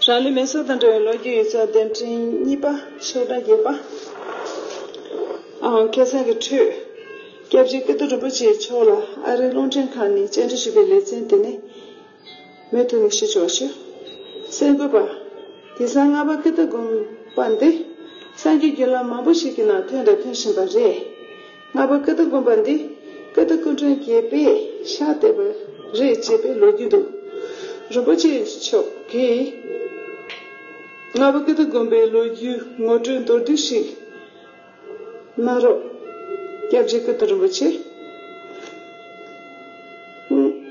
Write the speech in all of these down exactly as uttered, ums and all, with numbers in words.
རང་ལུས་མེ་སྲེག་དང་འབྲེལ་བའི་ལོ་རྒྱུས་ཡིག་ཚགས་འདེམས་ཐོན་གཉིས་པ། ཤོག་གྲངས་བརྒྱད་པ། ཨང་། ཁ་སང་གི་འཕྲོས། སྐྱབས་རྗེ་ཀིརྟི་རིན་པོ་ཆེ་མཆོག་ལ་ཨ་རིའི་རླུང་འཕྲིན་ཁང་ནས་བཅར་འདྲི་ཞུས་པའི་ལེ་ཚན་དེ་ནི། མུ་མཐུད་ནས་ཞུ་ཆོག་ཞུ། གསར་འགོད་པ། དེང་སང་རྔ་པ་ཀིརྟི་དགོན་པ་འདི། སངས་རྒྱས་བརྒྱུད་ལམ་མང་པོ་ཞིག་གི་ནང་ཐོན་དང་ཐོན་བཞིན་པ་རེད། རྔ་པ་ཀིརྟི་དགོན་པ་འདི་ཀིརྟི་སྐུ་ཕྲེང་བརྒྱད་པས་ཕྱག་བཏབ་པ་རེད་ཅེས་པའི་ལོ་རྒྱུས་འདུག་རིན་པོ་ཆེ་མཆོག་གིས་རྔ་པ་ཀིརྟི་དགོན་པའི་ལོ་རྒྱུས་ངོ་སྤྲོད་མདོར་བསྡུས་ཤིག་གནང་རོགས། སྐྱབས་རྗེ་ཀིརྟི་རིན་པོ་ཆེ།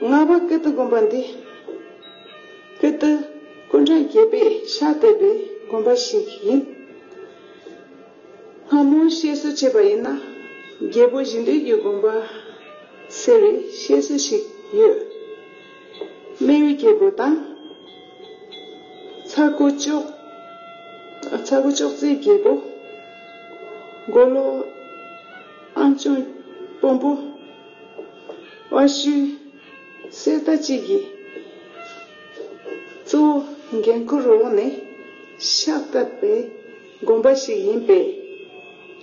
རྔ་པ་ཀིརྟི་དགོན་པ་འདི་ཀིརྟི་སྐུ་ཕྲེང་བརྒྱད་པས་ཕྱག་བཏབ་པའི་དགོན་པ་ཞིག་ཡིན། སྔ་མོའི་བཤད་སྲོལ་བྱས་པ་ཡིན་ན། རྒྱལ་པོ་བཞི་ལྡན་གྱི་དགོན་པ་ཟེར་བའི་བཤད་སྲོལ་ཞིག་ཡོད། སྨན་ཡུལ་རྒྱལ་པོ་དང་། ཚ་ཁུ་ཅོག་ཚ་ཁུ་ཅོག་ཙེའི་རྒྱལ་པོ། མགོ་ལོག་ཨམ་ཅོག་དཔོན་པོ། དབའ་ཤུལ་གསེར་རྟ་བཅས་ཀྱིས་གཙོ་བོ་འགན་ཁུར་འོག་ནས་ཕྱག་བཏབ་པའི་དགོན་པ་ཞིག་ཡིན་པས།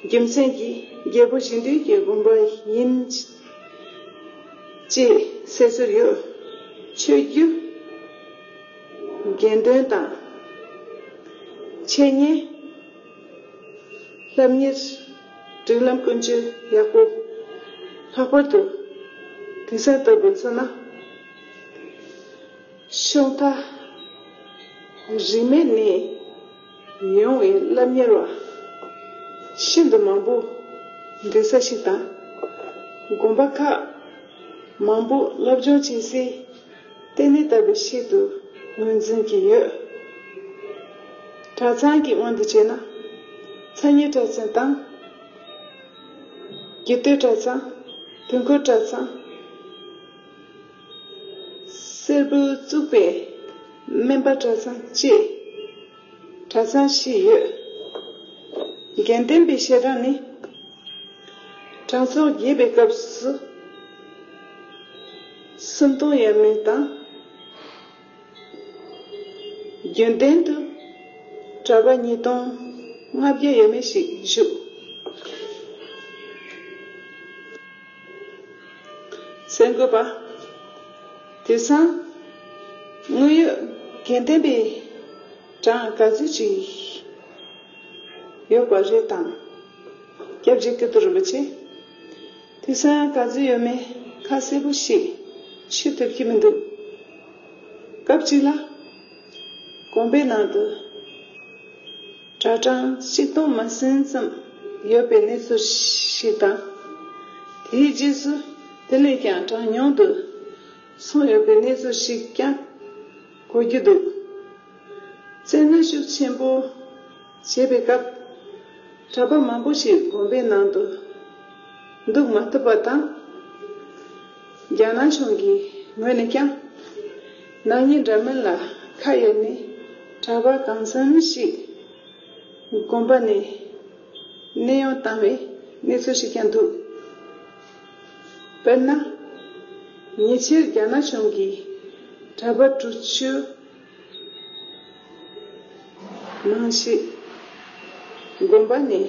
རྒྱུ་མཚན་གྱིས་རྒྱལ་པོ་བཞི་ལྡན་གྱི་དགོན་པ་ཡིན་ཅེས་ཟེར་སྲོལ་ཡོད། ཆོས་བརྒྱུད། དགེ་འདུན་དང་། འཆད་ཉན། སློབ་གཉེར། སྒྲིག་ལམ་ཀུན་སྤྱོད་ཡག་པོ། ལྷག་པར་དུ་དེང་སང་ལྟ་བུ་མཚོན་ན། ཕྱོགས་མཐའ་རིས་མེད་ནས་ཡོང་བའི་སློབ་གཉེར་བ་ཤིན་ཏུ་མང་པོ་འདུས་ས་ཞིག་དང་། དགོན་པ་ཁག་མང་པོ་སློབ་སྦྱོང་བྱེད་སའི་ལྟེ་གནས་ལྟ་བུ་ཞིག་ཏུ་ངོས་འཛིན་གྱི་ཡོད། གྲྭ་ཚང་གི་དབང་དུ་བྱས་ན། མཚན་ཉིད་གྲྭ་ཚང་དང་། རྒྱུད་སྟོད་གྲྭ་ཚང་། དུས་འཁོར་གྲྭ་ཚང་། སེར་པོས་བཙུགས་པའི་སྨན་པ་གྲྭ་ཚང་བཅས་གྲྭ་ཚང་བཞི་ཡོད། དགེ་ལྡན་པའི་ཞལ་གྲངས་ནི། གྲངས་ཚོད་རྒྱས་པའི་སྐབས་སུ་སུམ་སྟོང་ཡས་མས་དང་། རྒྱུན་ལྡན་དུ་གྲྭ་པ་ཉིས་སྟོང་ལྔ་བརྒྱ་ཡས་མས་ཤིག་བཞུགས། གསར་འགོད་པ། དེང་སང་དངོས་ཡོད་དགེ་ལྡན་པའི་གྲངས་ག་ཚོད་ཅིག་ཡོད་པ་རེད་དམ། སྐྱབས་རྗེ་ཀིརྟི་རིན་པོ་ཆེ། དེང་སང་ག་ཚོད་ཡོད་མེད་ཁ་གསལ་པོ་ཞིག་ཤེས་ཐུབ་ཀྱི་མི་འདུག་སྐབས་གཅིག་ལ། དགོན་པའི་ནང་དུ་གྲྭ་གྲངས་ཆིག་སྟོང་མ་ཟིན་ཙམ་ཡོད་པའི་གནས་ཚུལ་ཞིག་དང་། དེའི་རྗེས་སུ་དེ་ལས་ཀྱང་གྲངས་ཉུང་དུ་སོང་ཡོད་པའི་གནས་ཚུལ་ཞིག་ཀྱང་གོ་རྒྱུ་འདུག་བཙན་གནོན་ཤུགས་ཆེན་པོ་བྱས་པའི་སྐབས། གྲྭ་པ་མང་པོ་ཞིག་དགོན་པའི་ནང་དུ་འདུག་མ་ཐུབ་པ་དང་། རྒྱ་ནག་གཞུང་གི་ངོས་ནས་ཀྱང་ནག་ཉེས་འདྲ་མིན་ལ་ཁ་གཡར་ནས་གྲྭ་པ་གང་འཚམ་ཞིག་དགོན་པ་ནས་གནས་དབྱུང་བཏང་བའི་གནས་ཚུལ་ཞིག་ཀྱང་འདུག་དཔེར་ན། ཉེ་ཆར་རྒྱ་ནག་གཞུང་གིས་གྲྭ་པ་དྲུག་ཅུ་ནང་བཞིན་དགོན་པ་ནས་གནས་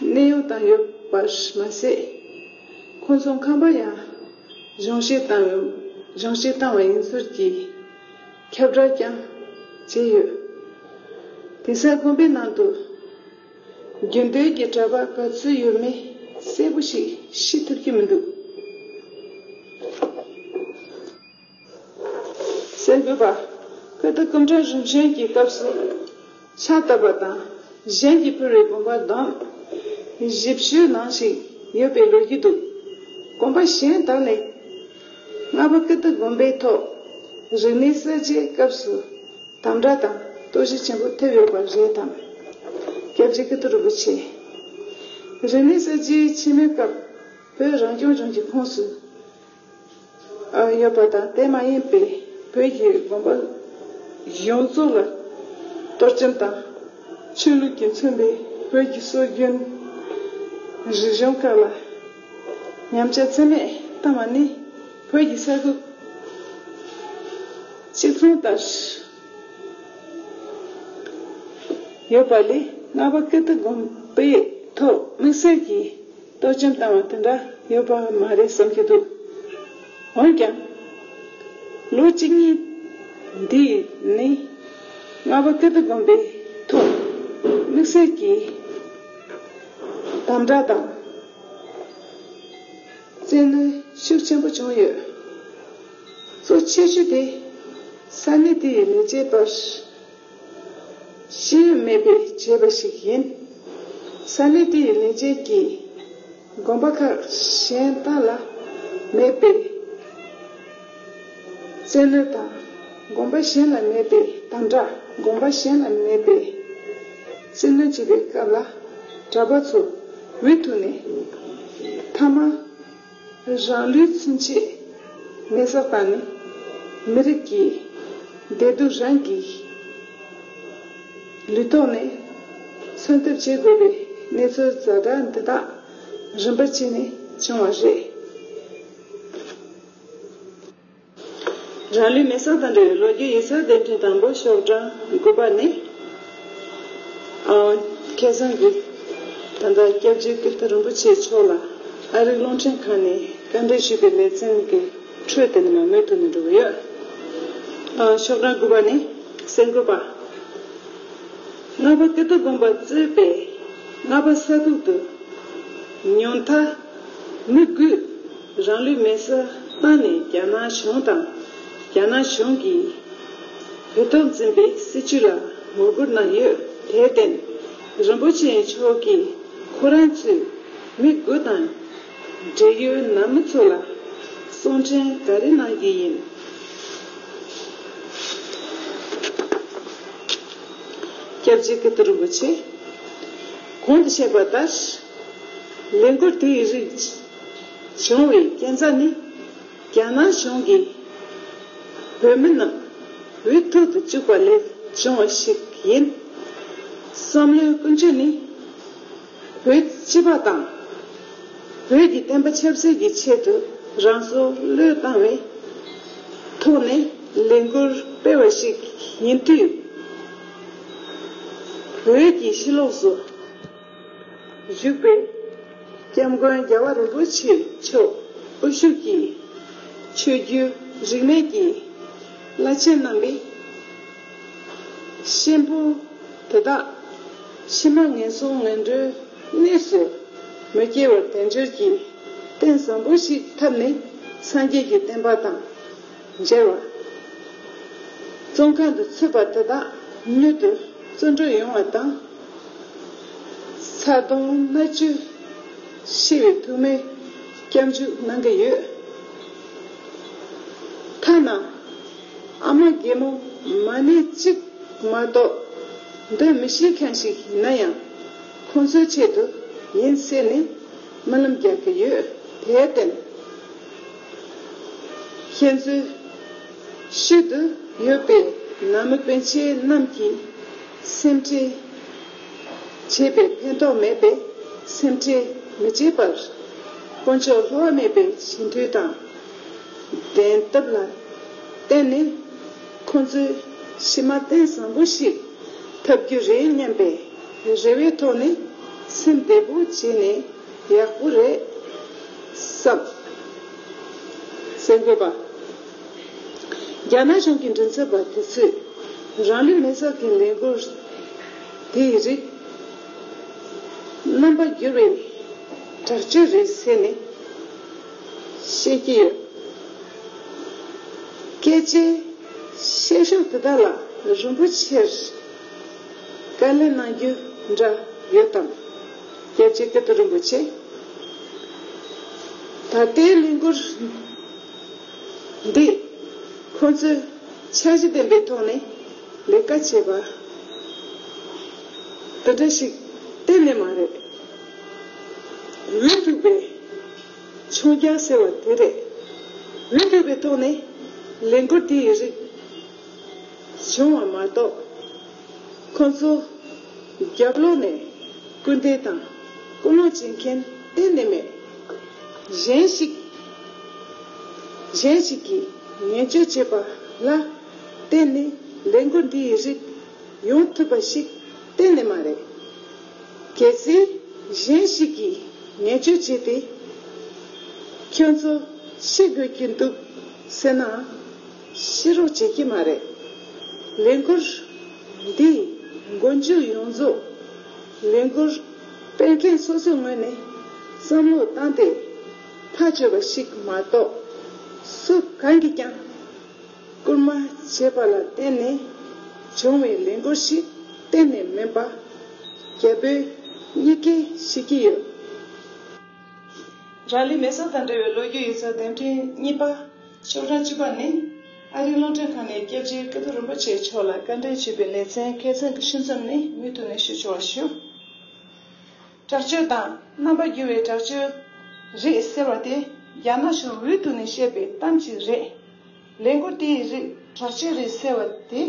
དབྱུང་བཏང་ཡོད་པར་མ་ཟད། ཁོང་ཚོ་ཁང་པ་ཡང་གཞུང་བཞེས་བཏང་གཞུང་བཞེས་བཏང་བ་ཡིན་ཚུལ་གྱི་ཁྱབ་བསྒྲགས་ཀྱང་བྱས་ཡོད། དེང་སང་དགོན་པའི་ནང་དུ་རྒྱུན་སྡོད་ཀྱི་གྲྭ་པ་ག་ཚོད་ཡོད་མེད་གསལ་པོ་ཞིག་ཤེས་ཐུབ་ཀྱི་མི་འདུག་གསར་འགོད་པ། ཀིརྟི་སྐུ་ཕྲེང་རིམ་བྱོན་གྱི་སྐབས་སུ་ཕྱག་བཏབ་པ་དང་གཞན་གྱིས་ཕུལ་བའི་དགོན་པ་བསྡོམས་བཞི་བཅུ་ནང་ཞིག་ཡོད་པའི་ལོ་རྒྱུས་འདུག་དགོན་པ་གཞན་དག་ལས་རྔ་པ་ཀིརྟི་དགོན་པའི་ཐོག་རིག་གནས་གསར་བརྗེའི་སྐབས་སུ་དམ་དྲག་དང་གཏོར་བཤིག་ཆེན་པོ་ཐེབས་ཡོད་པ་རེད་དམ། སྐྱབས་རྗེ་ཀིརྟི་རིན་པོ་ཆེ། རིག་གནས་གསར་བརྗེ་ཆེན་མོའི་སྐབས་བོད་རང་སྐྱོང་ལྗོངས་ཀྱི་ཁོངས་སུ་ཡོད་པ་དང་། དེ་མ་ཡིན་པའི་བོད་ཀྱི་དགོན་པ་ཡོངས་རྫོགས་ལ་གཏོར་སྐྱོན་དང་། ཆོས་ལུགས་ཀྱིས་མཚོན་པའི་བོད་ཀྱི་སྲོལ་རྒྱུན་རིག་གཞུང་ཁག་ལ་ཉམས་ཆག་ཚད་མེད་བཏང་བ་ནི་བོད་ཀྱི་ས་ཁུལ་གཅིག་མཚུངས་ལྟར། ཡོད་པ་ལས་ལྔ་པ་ཀིརྟི་དགོན་པའི་ཐོག་དམིགས་བསལ་གྱིས་གཏོར་བཅོམ་བཏང་བ་དེ་འདྲ་ཡོད་པ་མ་རེད་བསམ་གྱི་འདུག་འོན་ཀྱང་། ལོ་གཅིག་གཉིས་འདིའི་ནང་ལྔ་པ་ཀིརྟི་དགོན་པའི་ཐོག་དམིགས་བསལ་གྱིས་དམ་དྲག་དང་། བཙན་གནོན་ཤུགས་ཆེན་པོ་བྱུང་ཡོད། གཙོ་ཆེ་ཤོས་དེ་ས་གནས་དེ་ཡི་ལས་བྱེད་པར་ཤེས་ཡོན་མེད་པས་བྱས་པ་ཞིག་ཡིན། ས་གནས་དེ་ཡི་ལས་བྱེད་ཀྱིས་དགོན་པ་ཁག་གཞན་དག་ལ་མེད་པའི་བཙན་གནོན་དང་། དགོན་པ་གཞན་ལ་མེད་པའི་དམ་དྲག་དགོན་པ་གཞན་ལ་མེད་པའི་བཙན་གནོན་བྱེད་པའི་སྐབས་ལ། གྲྭ་པ་ཚོ་འུ་ཐུག་ནས་མཐའ་མ་རང་ལུས་ཚུན་ཆད་མེ་སྲེག་བཏང་ནས། མི་རིགས་ཀྱི་བདེ་སྡུག་རང་གི་ལུས་ཐོག་ནས་མཚོན་ཐབས་བྱེད་དགོས་པའི་གནས་ཚུལ་ཛ་དྲག་འདི་དག་རིམ་པ་བྱས་ནས་བྱུང་བ་རེད། རང་ལུས་མེ་སྲེག་དང་འབྲེལ་བའི་ལོ་རྒྱུས་ཡིག་ཚགས་བརྡ་འཕྲིན་དང་པོ་ཤོག་གྲངས་དགུ་པ་ནི། ཨ། ཁ་སང་གི་ད་ལྟ་སྐྱབས་རྗེ་ཀིརྟི་རིན་པོ་ཆེ་མཆོག་ལ་ཨ་རིའི་རླུང་འཕྲིན་ཁང་ནས་བཀའ་འདྲི་ཞུས་པའི་ལེ་ཚན་གྱི་འཕྲོས་དེ་ནི་མར་མུ་མཐུད་ནས་འགྲོ་གི་ཡོད། ཨ། ཤོག་གྲངས་དགུ་པ་ནི་གསར་འགོད་པ། ལྔ་པ་ཀིརྟི་དགོན་པ་གཙོས་པའི་ལྔ་པ་ས་ཁུལ་དུ་ཉུང་མཐའ་མི་དགུས་རང་ལུས་མེ་སྲེག་བཏང་ནས། རྒྱ་ནག་གཞུང་དང་རྒྱ་ནག་གཞུང་གིས་བོད་ཐོག་འཛིན་པའི་སྲིད་བྱུས་ལ་ངོ་རྒོལ་གནང་ཡོད། དེར་བརྟེན་རིན་པོ་ཆེ་མཆོག་གིས་ཁོ་རང་ཚོས་མི་དགུ་དང་འབྲེལ་ཡོད་ནང་མི་ཚོ་ལ་གསུང་འཕྲིན་ག་རེ་གནང་གི་ཡིན། སྐྱབས་རྗེ་ཀིརྟི་རིན་པོ་ཆེ། གོང་དུ་བཤད་པ་ལྟར། ལས་འགུལ་དེའི་རིགས་བྱུང་བའི་རྐྱེན་རྩ་ནི། རྒྱ་ནག་གཞུང་གིས་བོད་མི་རྣམས་འུ་ཐུག་ཏུ་བཅུག་པ་ལས་བྱུང་བ་ཞིག་ཡིན། བསམ་བློའི་ཀུན་སྤྱོད་ནི། བོད་སྤྱི་པ་དང་། བོད་ཀྱི་བསྟན་པ་ཆབ་སྲིད་ཀྱི་ཆེད་དུ་རང་སྲོག་བློས་བཏང་བའི་ཐོག་ནས་ལས་འགུལ་སྤེལ་བ་ཞིག་ཡིན་དུས། བོད་ཀྱི་ཕྱི་ལོགས་སུ་བཞུགས་པའི་སྐྱབས་མགོན་རྒྱལ་བ་རིན་པོ་ཆེ་མཆོག་དབུ་བཞུགས་ཀྱི་ཆོས་བརྒྱུད་རིས་མེད་ཀྱི་བླ་ཆེན་རྣམ་པས་གཤིན་པོ་དེ་དག་ཕྱི་མ་ངན་སོང་ངན་འགྲོའི་གནས་སུ་མི་སྐྱེ་བར་དལ་འབྱོར་གྱི་རྟེན་བཟང་པོ་ཞིག་ཐོབ་ནས་སངས་རྒྱས་ཀྱི་བསྟན་པ་དང་མཇལ་བ། བཙོན་ཁང་དུ་ཚུད་པ་དེ་དག་མྱུར་དུ་བཙོན་གྲོལ་ཡོང་བ་དང་། ཚ་གདུང་མནར་གཅོད་ཤི་བའི་ཐུགས་སྨོན་སྐྱབས་འཇུག་གནང་གི་ཡོད། ཐ་ན། ཨ་མ་རྒན་མོ་མ་ནི་གཅིག་མ་གཏོགས་འདི་མི་ཤེས་མཁན་ཞིག་ཡིན་ན་ཡང་། ཁོང་ཚོའི་ཆེད་དུ་ཡིན་ཟེར་ནས་སྨོན་ལམ་རྒྱག་གི་ཡོད། དེར་བརྟེན། ཁྱེད་ཚོའི་ཤུལ་དུ་ཡོད་པའི་ནང་མི་སྤུན་མཆེད་རྣམས་ཀྱི་སེམས་ཁྲལ་བྱས་པས་ཕན་ཐོགས་མེད་པས། སེམས་ཁྲལ་མི་བྱེད་པར་དཀོན་མཆོག་བསླུ་བ་མེད་པའི་བྱིན་མཐུ་དང་བདེན་སྟོབས་ལ་བརྟེན་ནས། ཁོང་ཚོས་ཕྱི་མ་རྟེན་བཟང་པོ་ཞིག་ཐོབ་རྒྱུ་རེད་སྙམ་པའི་རེ་བའི་ཐོག་ནས་སེམས་བདེ་པོ་བྱས་ནས། ཡག་པོ་རེད་བསམ། གསར་འགོད་པ། རྒྱ་ནག་གཞུང་གི་མགྲིན་ཚབ་པ་དེ་ཚོས་རང་ལུས་མེ་སྲེག་གི་ལས་འགུལ་དེའི་རིགས་རྣམ་པ་འགྱུར་བའི་དྲག་སྤྱོད་རེད་ཟེར་ནས་བཤད་ཀྱི་ཡོད། སྐད་ཆའི་བཤད་ཕྱོགས་དེ་དག་ལ་རིན་པོ་ཆེར་བཀའ་ལན་གནང་རྒྱུ་འདྲ་ཡོད་དམ། སྐྱབས་རྗེ་ཀིརྟི་རིན་པོ་ཆེ། ད་ལྟའི་ལས་འགུལ་འདི་ཁོང་ཚོས་འཆར་གཞི་ལྡན་པའི་ཐོག་ནས་ལས་ཀ་བྱས་པ་དེ་འདྲ་ཞིག་གཏན་ནས་མ་རེད། འུ་ཐུག་པའི་མཆོང་རྒྱག་ཟེར་བ་དེ་རེད། འུ་ཐུག་པའི་ཐོག་ནས་ལས་འགུལ་དེ་ཡི་རིགས་བྱུང་བ་མ་གཏོགས། ཁོང་ཚོ་རྒྱབ་ལོགས་ནས་སྐུལ་འདེད་དང་སྐུལ་སློང་བྱེད་མཁན་གཏན་ནས་མེད། གཞན་ཞིག་གཞན་ཞིག་གིས་ངན་སྤྱོད་བྱེད་པ་ལ་བརྟེན་ནས་ལས་འགུལ་འདི་ཡི་རིགས་ཡོང་ཐུབ་པ་ཞིག་ གཏན་ནས་མ་རེད། གལ་སྲིད་གཞན་ཞིག་གིས་ངན་སྤྱོད་བྱས་ཏེ། ཁྱོད་ཚོ་ཤི་དགོས་ཀྱི་འདུག་ཟེར་ན། ཤི་རོགས་བྱེད་ཀྱི་མ་རེད། ལས་འགུལ་འདིའི་མགོ་མཇུག་ཡོངས་རྫོགས་ལས་འགུལ་སྤེལ་མཁན་སོ་སོའི་ངོས་ནས་བསམ་བློ་བཏང་སྟེ་ཐག་གཅོད་པ་ཞིག་མ་གཏོགས། སུ་གང་གིས་ཀྱང་སྐུལ་མ་བྱས་པ་ལ་བརྟེན་ནས་བྱུང་བའི་ལས་འགུལ་ཞིག་གཏན་ནས་མིན་པ་རྒྱ་བོད་གཉིས་ཀས་ཤེས་ཀྱི་ཡོད། རང་ལུས་མེ་སྲེག་དང་འབྲེལ་བའི་ལོ་རྒྱུས་ཡིག་ཚགས་དེབ་ཕྲེང་གཉིས་པ། ཤོག་གྲངས་གཅིག་པ་ནི། ཨ་རིའི་རླུང་འཕྲིན་ཁང་ནས་སྐྱབས་རྗེ་ཀིརྟི་རིན་པོ་ཆེ་མཆོག་ལ་བཀའ་འདྲི་ཞུས་པའི་ལེ་ཚན་ཁ་སང་གི་ཤོག་ཚོམས་ནས་མུ་མཐུད་ནས་ཞུ་ཆོག་པ་ཞུ། དྲག་སྤྱོད་དང་རྣམ་པ་འགྱུར་བའི་དྲག་སྤྱོད་རེད་ཟེར་བ་དེ་རྒྱ་ནག་གཞུང་འོས་བསྡུ་ནས་བཤད་པའི་གཏམ་ཅིག་རེད། ལས་འགུལ་དེའི་རིགས་དྲག་སྤྱོད་རེད་ཟེར་བ་དེ་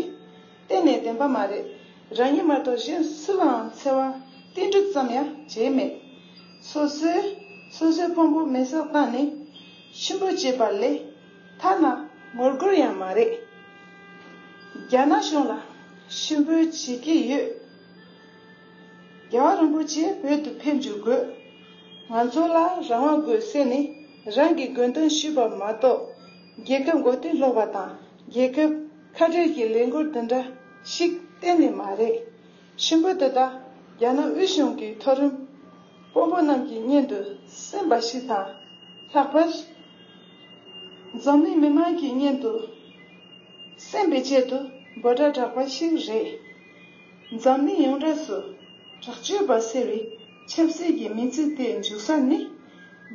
གཏན་ནས་བདེན་པ་མ་རེད། རང་ཉིད་མ་གཏོགས་གཞན་སུ་ལའང་འཚེ་བ་བསྟན་གྲུབ་ཙམ་ཡང་བྱས་མེད། སོ་སོས་སོ་སོའི་ཕུང་པོ་མེ་སྲེག་བཏང་ནས་གཤིན་པོ་བྱེད་པ་ལས་ཐ་ན་ངོ་རྒོལ་ཡང་མ་རེད། རྒྱ་ནག་གཞུང་ལ་གཤིན་པོ་བྱེད་ཀྱི་ཡོད། རྒྱལ་བ་རིན་པོ་ཆེ་བོད་དུ་ཕེབས་འཇུག་དགོས། ང་ཚོ་ལ་རང་དབང་དགོས་ཟེར་ནས་རང་གི་དགོས་འདུན་ཞུས་པ་མ་གཏོགས། རྒྱལ་ཁབ་མགོ་རྟིང་སློག་པ་དང་རྒྱལ་ཁབ་ཁ་བྲལ་གྱི་ལས་འགུལ་འདི་འདྲ་ཞིག་གཏན་ནས་མ་རེད། གཤིན་པོ་འདི་དག་རྒྱ་ནག་དབུས་གཞུང་གི་མཐོ་རིམ་དཔོན་པོ་རྣམས་ཀྱི་སྙན་དུ་གསན་པ་ཞིག་དང་། ལྷག་པར་འཛམ་གླིང་མི་མང་གི་སྙན་དུ་གསན་པའི་ཆེད་དུ་འབོད་སྒྲ་བསྒྲགས་པ་ཞིག་རེད། འཛམ་གླིང་ཡོངས་གྲགས་སུ་དྲག་སྤྱོད་པ་ཟེར་བའི་ཆབ་སྲིད་ཀྱི་མིང་ཚིག་དེ་འཇུག་ས་ནི།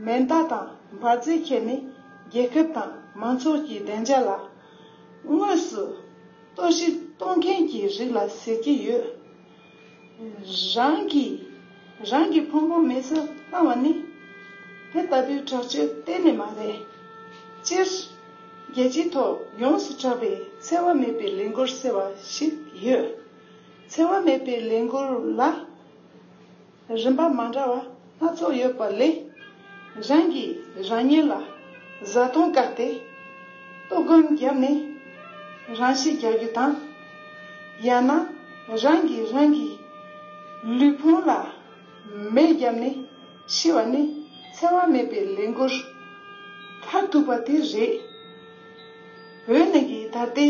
མེ་མདའ་དང་འབར་རྫས་ཁྱེར་ནས་རྒྱལ་ཁབ་དང་མང་ཚོགས་ཀྱི་བདེ་འཇགས་ལ་དངོས་སུ་གཏོར་བཤིག་གཏོང་མཁན་གྱི་རིགས་ལ་ཟེར་གྱི་ཡོད། རང་གིས་རང་གི་ཕུང་པོ་མེ་སྲེག་བཏང་བ་ནི་དེ་ལྟ་བུའི་དྲག་སྤྱོད་གཏན་ནས་མ་རེད། སྤྱིར་རྒྱལ་སྤྱིའི་ཐོག་ཡོངས་སུ་གྲགས་པའི་འཚེ་བ་མེད་པའི་ལས་འགུལ་ཟེར་བ་ཞིག་ཡོད། འཚེ་བ་མེད་པའི་ལས་འགུལ་ལ་རིམ་པ་མ་འདྲ་བ་སྣ་ཚོགས་ཡོད་པ་ལས། རང་གིས་རང་ཉིད་ལ་བཟའ་བཏུང་བཀག་སྟེ་ལྟོགས་སྐོམ་བརྒྱབ་ནས་རང་ཤི་རྒྱག་རྒྱུ་དང་། ཡང་ན་རང་གིས་རང་གི་ལུས་ཕུང་ལ་མེ་བརྒྱབ་ནས་ཤི་བ་ནི་འཚེ་བ་མེད་པའི་ལས་འགུལ་མཐར་ཐུག་པ་དེ་རེད། འོན་ནས་ཀྱི་ད་ལྟའི་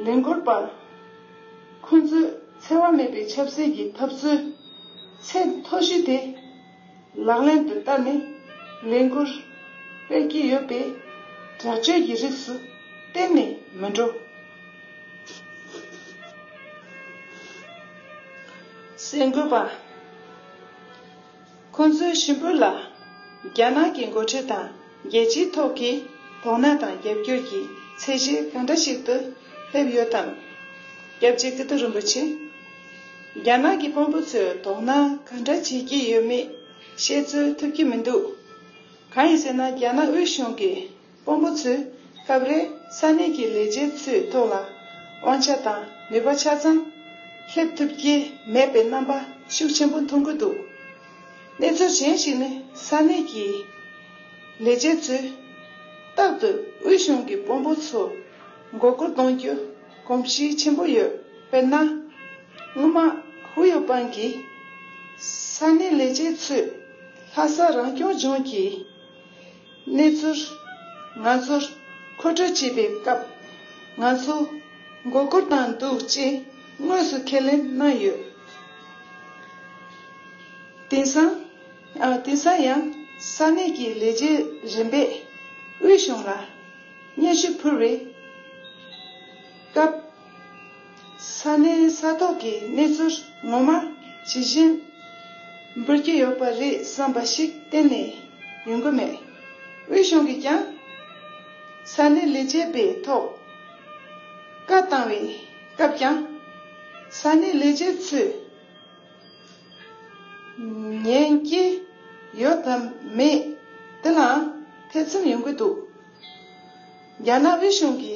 ལས་འགུལ་པ་ཁོང་ཚོས་འཚེ་བ་མེད་པའི་ཆབ་སྲིད་ཀྱི་འཐབ་རྩོད་ཚད་མཐོ་ཤོས་དེ་ལག་ལེན་དུ་བསྟར་ནས་ལས་འགུལ་སྤེལ་གྱི་ཡོད་པས། དྲག་སྤྱོད་ཀྱི་རིགས་སུ་གཏན་ནས་མི་འགྲོ། གསར་འགོད་པ། ཁོང་ཚོའི་གཤིན་པོ་ལ་རྒྱ་ནག་གི་འགོ་ཁྲིད་དང་རྒྱལ་སྤྱིའི་ཐོག་གི་དོ་སྣང་དང་རྒྱབ་སྐྱོར་གྱི་ཚད་གཞི་གང་འདྲ་ཞིག་ཏུ་སླེབས་ཡོད་དམ། སྐྱབས་རྗེ་ཀིརྟི་རིན་པོ་ཆེ། རྒྱ་ནག་གི་དཔོན་པོ་ཚོས་དོ་སྣང་གང་འདྲ་བྱེད་ཀྱི་ཡོད་མེད་བཤད་ཚོད་ཐུབ་ཀྱི་མི་འདུག་གང་ཡིན་ཟེར་ན། རྒྱ་ནག་དབུས་གཞུང་གི་དཔོན་པོ་ཚོས་སྐབས་རེ་ས་གནས་ཀྱི་ལས་བྱེད་ཚོའི་ཐོག་ལ་དབང་ཆ་དང་ནུས་པ་ཆ་ཚང་སླེབས་ཐུབ་ཀྱི་མེད་པའི་རྣམ་པ་ཤུགས་ཆེན་པོ་མཐོང་གི་འདུག་གནས་ཚུལ་གཞན་ཞིག་ནི། ས་གནས་ཀྱི་ལས་བྱེད་ཚོས་རྟག་ཏུ་དབུས་གཞུང་གི་དཔོན་པོ་ཚོར་མགོ་སྐོར་གཏོང་རྒྱུ་གོམས་གཤིས་ཆེན་པོ་ཡོད། དཔེར་ན། སྔོན་མ་ཧུའུ་ཡོ་པན་གྱིས་ས་གནས་ལས་བྱེད་ཚོས་ལྷ་ས་རང་སྐྱོང་ལྗོངས་ཀྱི་གནས་ཚུལ་ང་ཚོར་མཁོ་སྤྲོད་བྱེད་པའི་སྐབས། ང་ཚོ་མགོ་སྐོར་བཏང་འདུག་ཅེས་དངོས་སུ་ཁས་ལེན་གནང་ཡོད། དེང་སང་། ཨ། དེང་སང་ཡང་ས་གནས་ཀྱི་ལས་བྱེད་རིམ་པས་དབུས་གཞུང་ལ་སྙན་ཞུ་ཕུལ་བའི་སྐབས། ས་གནས་ས་ཐོག་གི་གནས་ཚུལ་ངོ་མ་ཇི་བཞིན་འབུལ་གྱི་ཡོད་པ་རེད་བསམ་པ་ཞིག་གཏན་ནས་ཡོང་གི་མེད། དབུས་གཞུང་གིས་ཀྱང་ས་གནས་ལས་བྱེད་པའི་ཐོག་བཀའ་བཏང་བའི་སྐབས་ཀྱང་། ས་གནས་ལས་བྱེད་ཚོས་ཉན་གྱི་ཡོད་དམ་མེད་དེ་ལའང་ཐེ་ཚོམ་ཡོང་གི་འདུག་རྒྱ་ནག་དབུས་གཞུང་གི་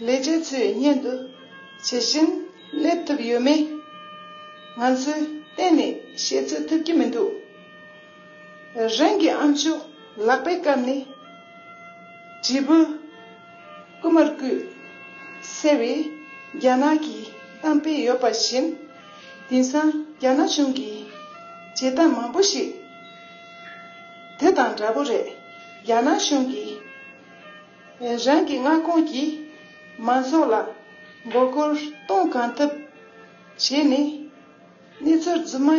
ལས་བྱེད་ཚོའི་སྙན་དུ་ཇི་བཞིན་སླེབས་ཐུབ་ཡོད་མེད་ང་ཚོས་གཏན་ནས་བཤད་ཚོད་ཐུབ་ཀྱི་མི་འདུག་རང་གི་ཨ་མཆོག་ལག་པས་བཀབ་ནས་དྲིལ་བུ་རྐུ་མར་བརྐུས་ཟེར་བའི་རྒྱ་ནག་གི་གཏམ་དཔེ་ཡོད་པ་བཞིན། དེང་སང་རྒྱ་ནག་གཞུང་གིས་བྱེད་སྟངས་མང་པོ་ཞིག་དེ་དང་འདྲ་པོ་རེད། རྒྱ་ནག་གཞུང་གིས་རང་གི་མངའ་ཁོངས་ཀྱི་མང་ཚོགས་ལ་མགོ་སྐོར་གཏོང་གང་ཐུབ་བྱས་ནས། གནས་ཚུལ་རྫུན་མ་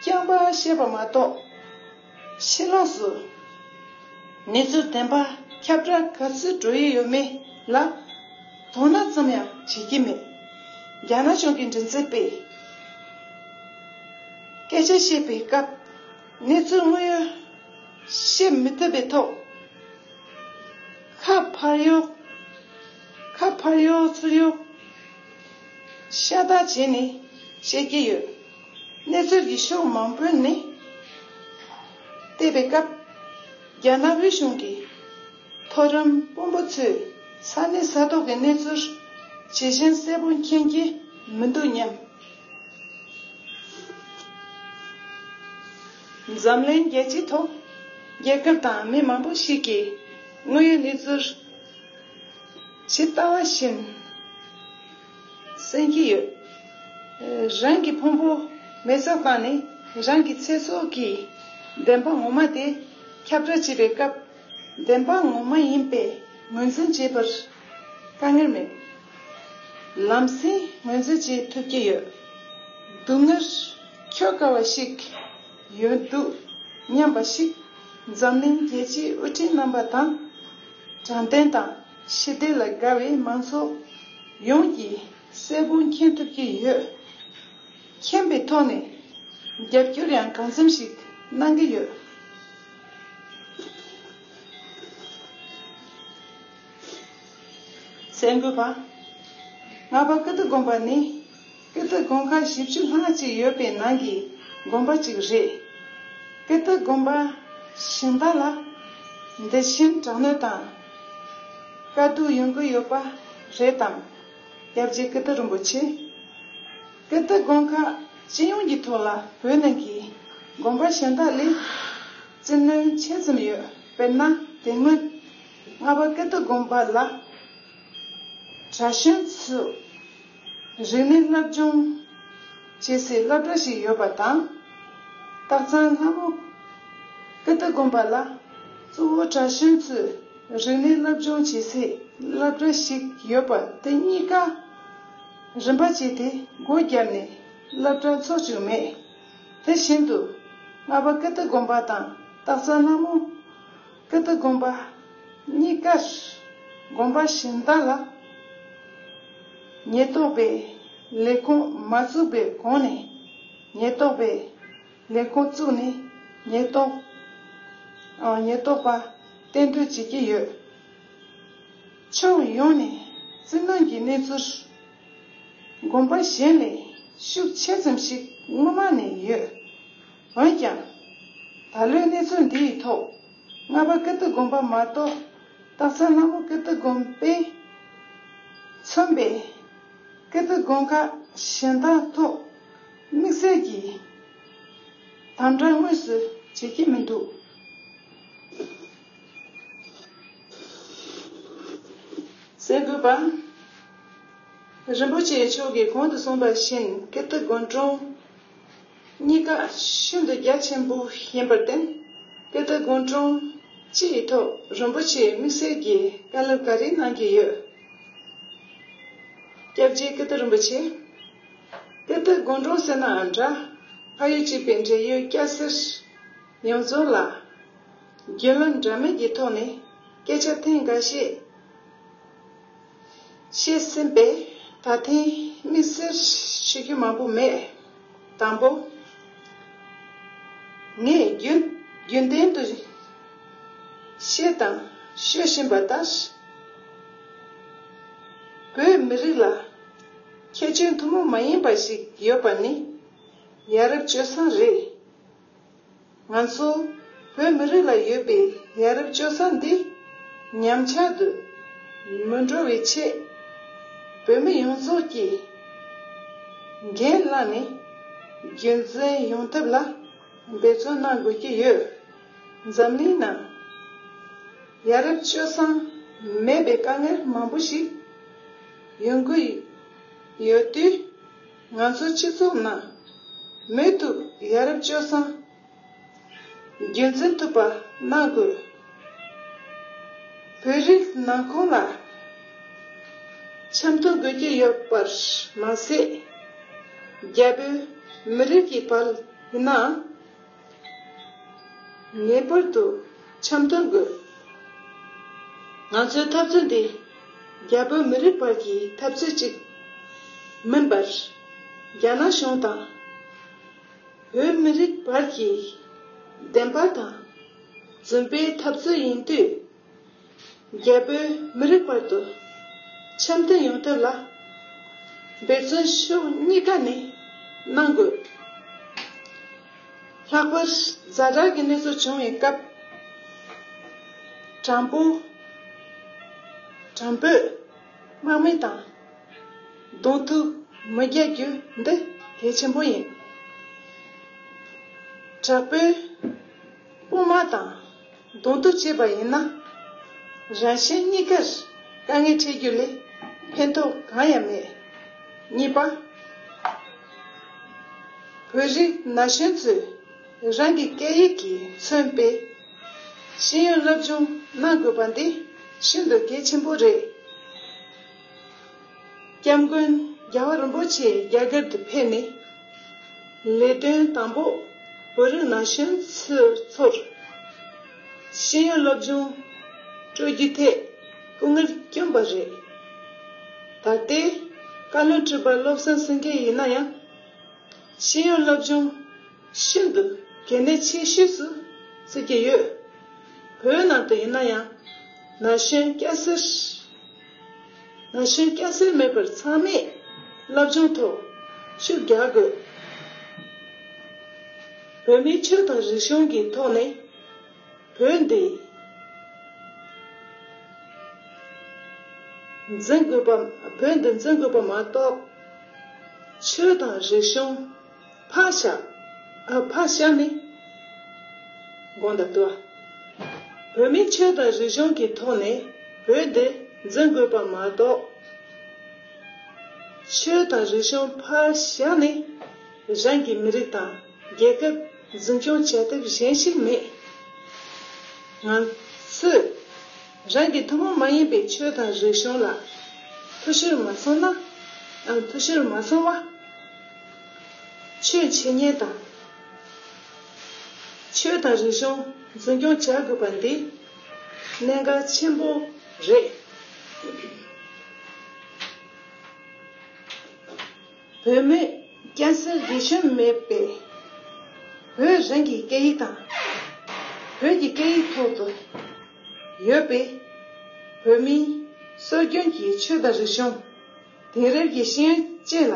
རྐྱང་པ་བཤད་པ་མ་གཏོགས། ཕྱི་ལོགས་སུ་གནས་ཚུལ་བདེན་པ་ཁྱབ་བསྒྲགས་ག་ཚོད་འགྲོ་ཡི་ཡོད་མེད་ལ་དོ་སྣང་ཙམ་ཡང་བྱེད་ཀྱི་མེད། རྒྱ་ནག་གཞུང་གི་མགྲིན་ཚབ་པས་སྐད་ཆ་བཤད་པའི་སྐབས་གནས་ཚུལ་དངོས་ཡོད་བཤད་མི་ཐུབ་པའི་ཐོག་ཁ་ཕར་གཡོག་ཁ་ཕར་གཡོག་ཚུར་གཡོག་ཤ་སྟག་བྱས་ནས་བཤད་ཀྱི་ཡོད། གནས་ཚུལ་གྱི་ཕྱོགས་མང་པོ་ནས་བལྟས་པའི་སྐབས། རྒྱ་ནག་དབུས་གཞུང་གི་མཐོ་རིམ་དཔོན་པོ་ཚོས་ས་གནས་ས་ཐོག་གི་གནས་ཚུལ་ཇི་བཞིན་གསལ་པོ་མཁྱེན་གྱི་མི་འདུག་སྙམ། འཛམ་གླིང་རྒྱལ་སྤྱིའི་ཐོག་རྒྱལ་ཁབ་དང་མི་མང་པོ་ཞིག་གིས་དངོས་ཡོད་གནས་ཚུལ་ཇི་ལྟ་བ་བཞིན་གསན་གྱི་ཡོད། རང་གི་ཕུང་པོ་མེ་སྲེག་བཏང་ནས་རང་གི་ཚེ་སྲོག་གི་བདེན་པ་ངོ་མ་དེ་ཁྱབ་བསྒྲགས་བྱེད་པའི་སྐབས། བདེན་པ་ངོ་མ་ཡིན་པའི་ངོས་འཛིན་བྱེད་པར་དཀའ་ངལ་མེད། ལམ་སེང་ངོས་འཛིན་བྱེད་ཐུབ་ཀྱི་ཡོད། སྡུག་བསྔལ་འཁྱོལ་དཀའ་བ་ཞིག་ཡོད་འདུག་སྙམ་པ་ཞིག་འཛམ་གླིང་རྒྱལ་སྤྱིའི་དབུ་ཁྲིད་རྣམ་པ་དང་། དྲང་བདེན་དང་ཞི་བདེ་ལ་དགའ་བའི་མང་ཚོགས་ཡོངས་ཀྱིས་གསལ་པོ་མཁྱེན་ཐུབ་ཀྱི་ཡོད། མཁྱེན་པའི་ཐོག་ནས་རྒྱབ་སྐྱོར་ཡང་གང་འཚམ་ཞིག་གནང་གི་ཡོད། གསར་འགོད་པ། རྔ་པ་ཀིརྟི་དགོན་པ་ནི་ཀིརྟི་དགོན་ཁག་བཞི་བཅུ་ལྷག་ཅིག་ཡོད་པའི་ནང་གི་དགོན་པ་ཅིག་རེད། ཀིརྟི་དགོན་པ་གཞན་དག་ལ་འདི་བཞིན་དྲག་གནོན་དང་དཀའ་སྡུག་ཡོང་གི་ཡོད་པ་རེད་དམ། སྐྱབས་རྗེ་ཀིརྟི་རིན་པོ་ཆེ། ཀིརྟི་དགོན་ཁག་སྤྱི་ཡོངས་ཀྱི་ཐོག་ལ་བོད་ནང་གི་དགོན་པ་གཞན་དག་ལས་བཙན་གནོན་ཆེ་ཙམ་ཡོད། དཔེར་ན་དེ་སྔོན་རྔ་པ་ཀིརྟི་དགོན་པ་ལ་གྲྭ་གཞོན་ཚོས་རིག་གནས་སློབ་སྦྱོང་བྱེད་སའི་སློབ་གྲྭ་ཞིག་ཡོད་པ་དང་། སྟག་ཚང་ལྷ་མོ་ཀིརྟི་དགོན་པ་ལ་གཙོ་བོ་གྲྭ་གཞོན་ཚོས་རིག་གནས་སློབ་སྦྱོང་བྱེད་སའི་སློབ་གྲྭ་ཞིག་ཡོད་པ། དེ་གཉིས་ཀ་རིམ་པ་བྱས་ཏེ་སྒོ་བརྒྱབ་ནས་སློབ་གྲྭ་འཚོགས་བཅུག་མེད། དེ་བཞིན་དུ་རྔ་པ་ཀིརྟི་དགོན་པ་དང་སྟག་ཚང་ལྷ་མོ་ཀིརྟི་དགོན་པ་གཉིས་ཀར་དགོན་པ་གཞན་དག་ལ་ཉེན་རྟོག་པས་ལས་ཁུངས་མ་བཙུགས་པའི་གོང་ནས་ཉེན་རྟོག་པས་ལས་ཁུངས་བཙུགས་ནས་ཉེན་རྟོག་ཨ། ཉེན་རྟོག་པ་གཏན་སྡོད་བྱེད་ཀྱི་ཡོད། ཕྱོགས་ཡོངས་ནས་བཙན་གནོན་གྱི་གནས་ཚུལ་དགོན་པ་གཞན་ལས་ཤུགས་ཆེ་ཙམ་ཞིག་སྔོན་མ་ནས་ཡོད། འོན་ཀྱང་། ད་ལོའི་གནས་ཚུལ་འདིའི་ཐོག་རྔ་པ་ཀིརྟི་དགོན་པ་མ་གཏོགས་སྟག་ཚང་ལྷ་མོ་ཀིརྟི་དགོན་པས་མཚོན་པའི་ཀིརྟི་དགོན་ཁག་གཞན་དག་ཐོག་དམིགས་བསལ་གྱི་དམ་དྲག་དངོས་སུ་བྱེད་ཀྱི་མི་འདུག་གསར་འགོད་པ། རིན་པོ་ཆེ་མཆོག་གིས་གོང་དུ་གསུངས་པ་བཞིན་ཀིརྟི་དགོན་གྲོང་གཉིས་ཀ་ཤིན་ཏུ་རྒྱ་ཆེན་པོ་ཡིན་པར་བརྟེན། ཀིརྟི་དགོན་གྲོང་སྤྱི་ཡི་ཐོག་རིན་པོ་ཆེས་དམིགས་བསལ་གྱི་བཀའ་སློབ་ག་རེ་གནང་གི་ཡོད། སྐྱབས་རྗེ་ཀིརྟི་རིན་པོ་ཆེ། ཀིརྟི་དགོན་གྲོང་ཟེར་ནའང་འདྲ། ཕ་ཡུལ་གཅིག་པའི་འབྲེལ་ཡོད་སྐྱ་སེར་ཡོངས་རྫོགས་ལ་རྒྱུས་ལོན་འདྲ་མིན་གྱི་ཐོག་ནས་སྐད་ཆ་ཐེངས་འགའ་ཤས་བཤད་ཟིན་པས་ད་ཐེངས་དམིགས་བསལ་ཞུ་རྒྱུ་མང་པོ་མེད། དང་པོ། ངས་རྒྱུན་རྒྱུན་ལྡན་དུ་བཤད་དང་ཤོད་བཞིན་པ་ལྟར། བོད་མི་རིགས་ལ་ཁྱད་ཆོས་ཐུན་མོང་མ་ཡིན་པ་ཞིག་ཡོད་པ་ནི་ཡ་རབས་སྤྱོད་བཟང་རེད། ང་ཚོ་བོད་མི་རིགས་ལ་ཡོད་པའི་ཡ་རབས་སྤྱོད་བཟང་འདི་ཉམས་ཆག་ཏུ་མི་འགྲོ་བའི་ཆེད། བོད་མི་ཡོངས་རྫོགས་ཀྱིས་འགན་བླངས་ནས་རྒྱུན་འཛིན་ཡོང་ཐབས་ལ་འབད་བརྩོན་གནང་དགོས་ཀྱི་ཡོད། འཛམ་གླིང་ནང་ཡ་རབས་སྤྱོད་བཟང་མེད་པའི་དཀའ་ངལ་མང་པོ་ཞིག་ཡོང་གི་ཡོད་དུས། ང་ཚོ་སྤྱི་ཚོགས་ནང་ མུ་མཐུད་ཡ་རབས་སྤྱོད་བཟང་རྒྱུན་འཛིན་ཐུབ་པ་གནང་དགོས། བོད་རིགས་ནང་ཁོངས་ལ་འཆམ་མཐུན་དགོས་ཀྱི་ཡོད་པར་མ་ཟད། རྒྱ་བོད་མི་རིགས་ཀྱི་བར་ཡིན་ནའང་ངེས་པར་དུ་འཆམ་མཐུན་དགོས། ང་ཚོའི་འཐབ་རྩོད་འདི་རྒྱ་བོད་མི་རིགས་བར་གྱི་འཐབ་རྩོད་ཅིག་མིན་པར། རྒྱ་ནག་གཞུང་དང་བོད་མི་རིགས་བར་གྱི་བདེན་པ་དང་རྫུན་པའི་འཐབ་རྩོད་ཡིན་དུས། རྒྱ་བོད་མི་རིགས་བར་དུ་འཆམ་མཐུན་ཡོང་ཐབས་ལ་འབད་བརྩོན་ཕྱོགས་གཉིས་ཀ་ནས་གནང་དགོས། ལྷག་པར་ཛ་དྲག་གི་གནས་ཚུལ་བྱུང་བའི་སྐབས། དྲང་པོ། དྲང་པོས་དམག་མི་དང་གདོང་ཐུག་མི་རྒྱག་རྒྱུ་འདི་གལ་ཆེན་པོ་ཡིན། དྲག་པོས་དཔུང་དམག་དང་གདོང་ཐུག་བྱས་པ་ཡིན་ན། རང་གཞན་གཉིས་ཀར་དཀའ་ངལ་འཕྲད་རྒྱུ་ལས་ཕན་ཐོགས་གང་ཡང་མེད། གཉིས་པ། བོད་རིགས་ན་གཞོན་ཚོས་རང་གི་སྐད་ཡིག་གིས་མཚོན་པའི་ཤེས་ཡོན་སློབ་སྦྱོང་གནང་དགོས་པ་འདི་ཤིན་ཏུ་གལ་ཆེན་པོ་རེད། སྐྱབས་མགོན་རྒྱལ་བ་རིན་པོ་ཆེ་རྒྱ་གར་དུ་ཕེབས་ནས། ལས་དོན་དང་པོ་བོད་རིགས་ན་གཞོན་ཚོར་ཤེས་ཡོན་སློབ་སྦྱོང་སྤྲོད་རྒྱུའི་ཐད་སྐུ་ངལ་བསྐྱོན་པ་རེད། ད་ལྟའི་བཀའ་བློན་ཁྲི་པ་བློ་བཟང་སེང་གེ་ཡིན་ན་ཡང་། ཤེས་ཡོན་སློབ་སྦྱོང་ཤིན་ཏུ་གལ་གནད་ཆེ་ཤོས་སུ་བརྩི་གི་ཡོད། བོད་ནང་དུ་ཡིན་ན་ཡང་ན་གཞོན་སྐྱ་སེར། ན་གཞོན་སྐྱ་སེར་མེད་པར་ཚང་མས་སློབ་སྦྱོང་ཐོག་ཤུགས་རྒྱག་དགོས། བོད་མིའི་ཆོས་དང་རིག་གཞུང་གི་ཐོག་ནས་བོད་འདི་འཛིན་དགོས་པ། བོད་འདི་འཛིན་དགོས་པ་མ་གཏོགས། ཆོས་དང་རིག་གཞུང་ཕར་བཞག་ཨ། ཕར་བཞག་ནས་དགོངས་དག་འདུག་བོད་མིའི་ཆོས་དང་རིག་གཞུང་གི་ཐོག་ནས་བོད་འདི་འཛིན་དགོས་པ་མ་གཏོགས། ཆོས་དང་རིག་གཞུང་ཕར་བཞག་ནས་རང་གི་མི་རིགས་དང་རྒྱལ་ཁབ་འཛིན་སྐྱོང་བྱ་ཐབས་གཞན་ཞིག་མེད། ང་ཚོས་རང་གི་ཐུན་མོང་མ་ཡིན་པའི་ཆོས་དང་རིག་གཞུང་ལ་ཐུ་ཤོར་མ་སོང་ན། ཨ། ཐུ་ཤོར་མ་སོང་བ། ཆོས་འཆད་ཉན་དང་། ཆོས་དང་རིག་གཞུང་འཛིན་སྐྱོང་བྱ་དགོས་པ་འདི་གནད་འགག་ཆེན་པོ་རེད། བོད་མི་སྐྱ་སེར་རིགས་གཞུང་མེད་པའི་བོད་རང་གི་སྐད་ཡིག་དང་། བོད་ཀྱི་སྐད་ཡིག་ཐོག་ཏུ་ཡོད་པའི་བོད་མིའི་སྲོལ་རྒྱུན་གྱི་ཆོས་དང་རིག་གཞུང་། དེང་རབས་ཀྱི་ཤེས་ཡོན་བཅས་ལ་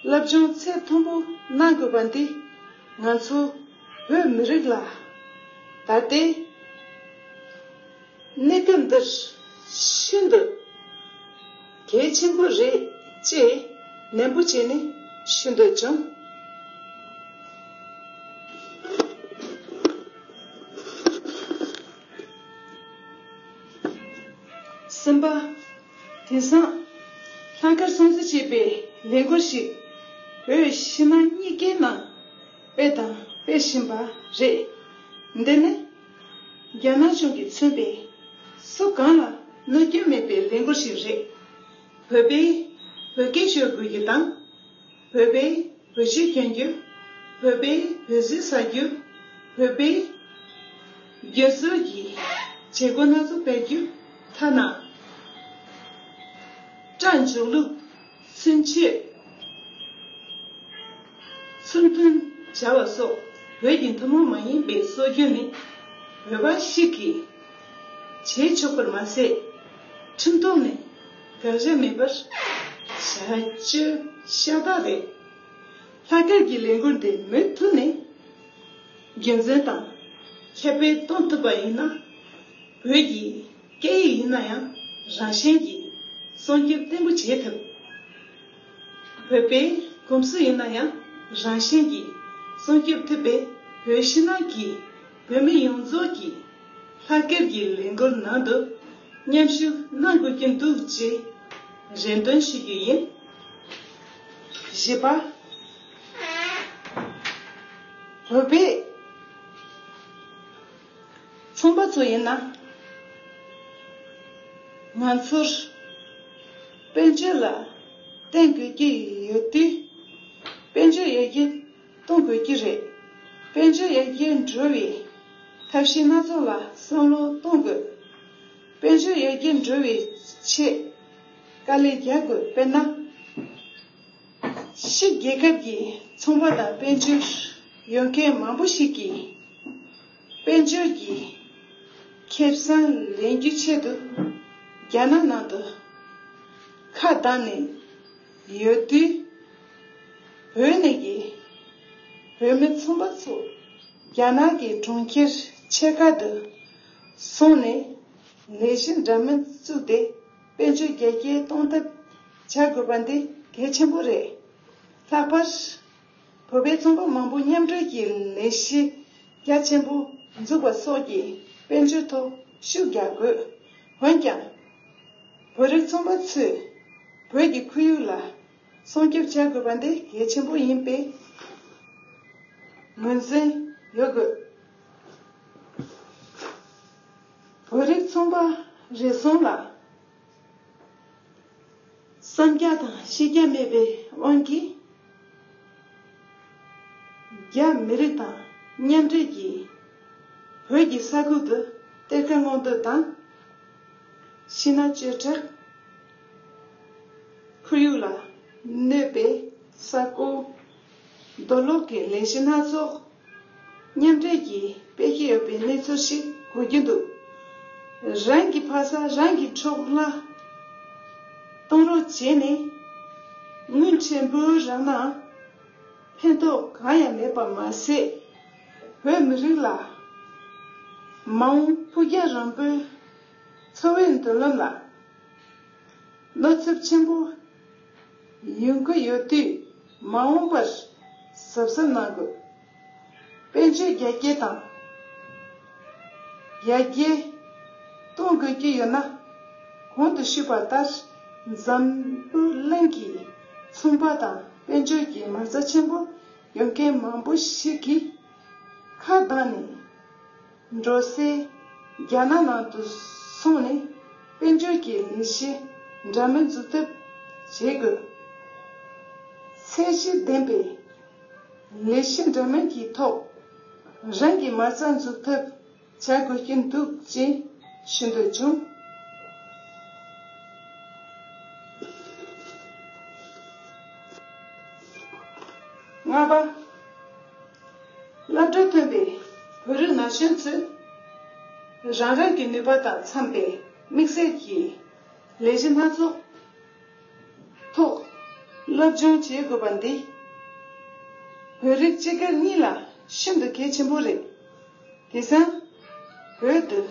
སློབ་སྦྱོང་ཚད་མཐོན་པོ་གནང་དགོས་པ་འདི་ང་ཚོ་བོད་མི་རིགས་ལ་ད་ལྟའི་གནས་སྐབས་འདིར་ཤིན་ཏུ་གལ་ཆེན་པོ་རེད་ཅེས་ནན་པོ་བྱས་ནས་ཞུ་འདོད་བྱུང་། གསུམ་པ། དེང་སང་ལྷག་དཀར་སྲུང་བརྩི་བྱེད་པའི་ལས་འགུལ་ཞིག་བོད་ཕྱི་ནང་གཉིས་ཀའི་ནང་སྤེལ་དང་སྤེལ་བཞིན་པ་རེད། འདི་ནི་རྒྱ་ནག་གཞུང་གིས་མཚོན་པའི་སུ་གང་ལ་གནོད་སྐྱོན་མེད་པའི་ལས་འགུལ་ཞིག་རེད། བོད་པས་བོད་སྐད་ཤོད་དགོས་རྒྱུ་དང་། བོད་པས་བོད་གཞས་གྱོན་རྒྱུ། བོད་པས་བོད་ཟས་ཟ་རྒྱུ། བོད་པས་རྒྱ་བཟོ་གི་བྱེད་སྒོ་སྣ་ཚོགས་སྤེལ་རྒྱུ། ཐ་ན་སྐྲ་འཇུག་ལུགས། ཚུན་ཆད། ཚུར་འཐེན་བྱ་བ་སོགས་བོད་ཀྱི་ཐུན་མོང་མ་ཡིན་པའི་སྲོལ་རྒྱུན་ནི་བོད་པ་ཞིག་གིས་བྱེད་ཆོག་པར་མ་ཟད། ཁྲིམས་ཐོག་ནས་དགག་བྱ་མེད་པར་བྱ་སྤྱོད་ཤ་སྟག་རེད། ལྷག་དཀར་གྱི་ལས་འགུལ་འདི་མུ་མཐུད་ནས་རྒྱུན་འཛིན་དང་ཁྱབ་སྤེལ་གཏོང་ཐུབ་པ་ཡིན་ན། བོད་ཀྱི་སྐད་ཡིག་ཡིན་ན་ཡང་རང་བཞིན་གྱིས་སྲུང་སྐྱོབ་བརྟན་པོ་བྱེད་ཐུབ། བོད་པའི་གོམས་སྲོལ་ཡིན་ན་ཡང་རང་བཞིན་གྱིས་སྲུང་སྐྱོབ་ཐུབ་པས། བོད་ཕྱི་ནང་གི་བོད་མི་ཡོངས་རྫོགས་ཀྱིས་ལྷག་དཀར་གྱི་ལས་འགུལ་ནང་དུ་མཉམ་ཞུགས་གནང་དགོས་ཀྱི་འདུག་ཅེས་རེ་འདུན་ཞུ་རྒྱུ་ཡིན། བཞི་པ། བོད་པའི་ཚོང་པ་ཚོ་ཡིན་ན། ང་ཚོར་དཔལ་འབྱོར་ལ་བརྟེན་དགོས་ཀྱི་ཡོད་དུས། དཔལ་འབྱོར་ཡར་རྒྱས་གཏོང་དགོས་ཀྱི་རེད། དཔལ་འབྱོར་ཡར་རྒྱས་འགྲོ་བའི་ཐབས་ཤེས་སྣ་ཚོགས་ལ་བསམ་བློ་གཏོང་དགོས། དཔལ་འབྱོར་ཡར་རྒྱས་འགྲོ་བའི་ཆེད་དཀའ་ལས་རྒྱག་དགོས། དཔེར་ན། ཕྱི་རྒྱལ་ཁབ་ཀྱི་ཚོང་པ་དང་དཔལ་འབྱོར་ཡོང་མཁན་མང་པོ་ཞིག་གིས། དཔལ་འབྱོར་གྱི་ཁེ་བཟང་ལེན་རྒྱུའི་ཆེད་དུ། རྒྱ་ནག་ནང་དུ་ཁ་གདངས་ནས་ཡོད་དུས། བོད་ནས་ཀྱི་བོད་མི་ཚོང་པ་ཚོ་རྒྱ་ནག་གི་གྲོང་ཁྱེར་ཆེ་ཁག་ཏུ་སོང་ནས་ལས་གཞི་འདྲ་མིན་བཙུགས་ཏེ། དཔལ་འབྱོར་རྒྱ་སྐྱེད་གཏོང་ཐབས་བྱ་དགོས་པ་འདི་གལ་ཆེན་པོ་རེད། ལྷག་པར། བོད་པའི་ཚོང་པ་མང་པོ་མཉམ་འབྲེལ་གྱི་ལས་གཞི་རྒྱ་ཆེན་པོ་འཛུགས་པ་སོགས་ཀྱི་དཔལ་འབྱོར་ཐོག་ཤུགས་རྒྱག་དགོས། འོན་ཀྱང་། བོད་རིགས་ཚོང་པ་ཚོས་བོད་ཀྱི་ཁོར་ཡུག་ལ་སྲུང་སྐྱོབ་བྱ་དགོས་པ་འདི་གལ་ཆེན་པོ་ཡིན་པའི་ངོས་འཛིན་ཡོད་དགོས། བོད་རིགས་ཚོང་པ་རེ་ཟུང་ལ་བསམ་རྒྱ་དང་ཤེས་རྒྱ་མེད་པའི་དབང་གིས། རྒྱ་མི་རིགས་དང་མཉམ་འབྲེལ་གྱིས་བོད་ཀྱི་ས་ཁུལ་དུ་གཏེར་ཁ་སྔོག་འདོན་དང་། ཤིང་ནགས་གཅོད་བྲེག། ཁོར་ཡུག་ལ་གནོད་པའི་ས་རྐོ། རྡོ་སློག་གི་ལས་གཞི་སྣ་ཚོགས་མཉམ་འབྲེལ་གྱིས་སྤེལ་གྱི་ཡོད་པའི་གནས་ཚུལ་ཞིག་གོ་རྒྱུ་འདུག་རང་གི་ཕ་ས་རང་གི་འཕྲོ་བརླག་གཏོང་རོགས་བྱས་ནས། དངུལ་ཕྲན་བུ་རག་ནའང་ཕན་ཐོགས་གང་ཡང་མེད་པ་མ་ཟད། བོད་མི་རིགས་ལ་མ་འོངས་ཕུགས་རྒྱང་རིང་པོའི་འཚོ་བའི་མདུན་ལམ་ལ་གནོད་ཚབས་ཆེན་པོ་ཡོང་གི་ཡོད་དུས། མ་འོངས་པར་གཟབ་གཟབ་གནང་དགོས། དཔལ་འབྱོར་རྒྱ་སྐྱེད་དང་ཡར་རྒྱས་གཏོང་དགོས་ཀྱི་ཡོད་ན། གོང་དུ་ཞུས་པ་ལྟར། འཛམ་བུ་གླིང་གི་ཚོང་པ་དང་དཔལ་འབྱོར་གྱི་མ་རྩ་ཆེན་པོ་ཡོད་མཁན་མང་པོ་ཞིག་གིས་ཁ་གདངས་ནས། འགྲོ་སའི་རྒྱ་ནག་ནང་དུ་སོང་ནས་དཔལ་འབྱོར་གྱི་ལས་གཞི་འདྲ་མིན་འཛུགས་ཐབས་བྱེད་དགོས། ཚད་གཞི་ལྡན་པའི་ལས་གཞི་འདྲ་མིན་གྱི་ཐོག་རང་གི་མ་རྩ་འཛུགས་ཐབས་བྱ་དགོས་ཀྱི་འདུག་ཅེས་ཞུ་འདོད་བྱུང་། ལྔ་པ། སློབ་གྲྭ་ཐོན་པའི་བོད་རིགས་ན་གཞོན་ཚོས་རང་རང་གི་ནུས་པ་དང་འཚམ་པའི་དམིགས་བསལ་གྱི་ལས་གཞི་སྣ་ཚོགས་ཐོག་སློབ་སྦྱོང་བྱེད་དགོས་པ་འདི་བོད་རིགས་སྤྱི་སྒེར་གཉིས་ལ་ཤིན་ཏུ་གལ་ཆེན་པོ་རེད། དེང་སང་བོད་དུ་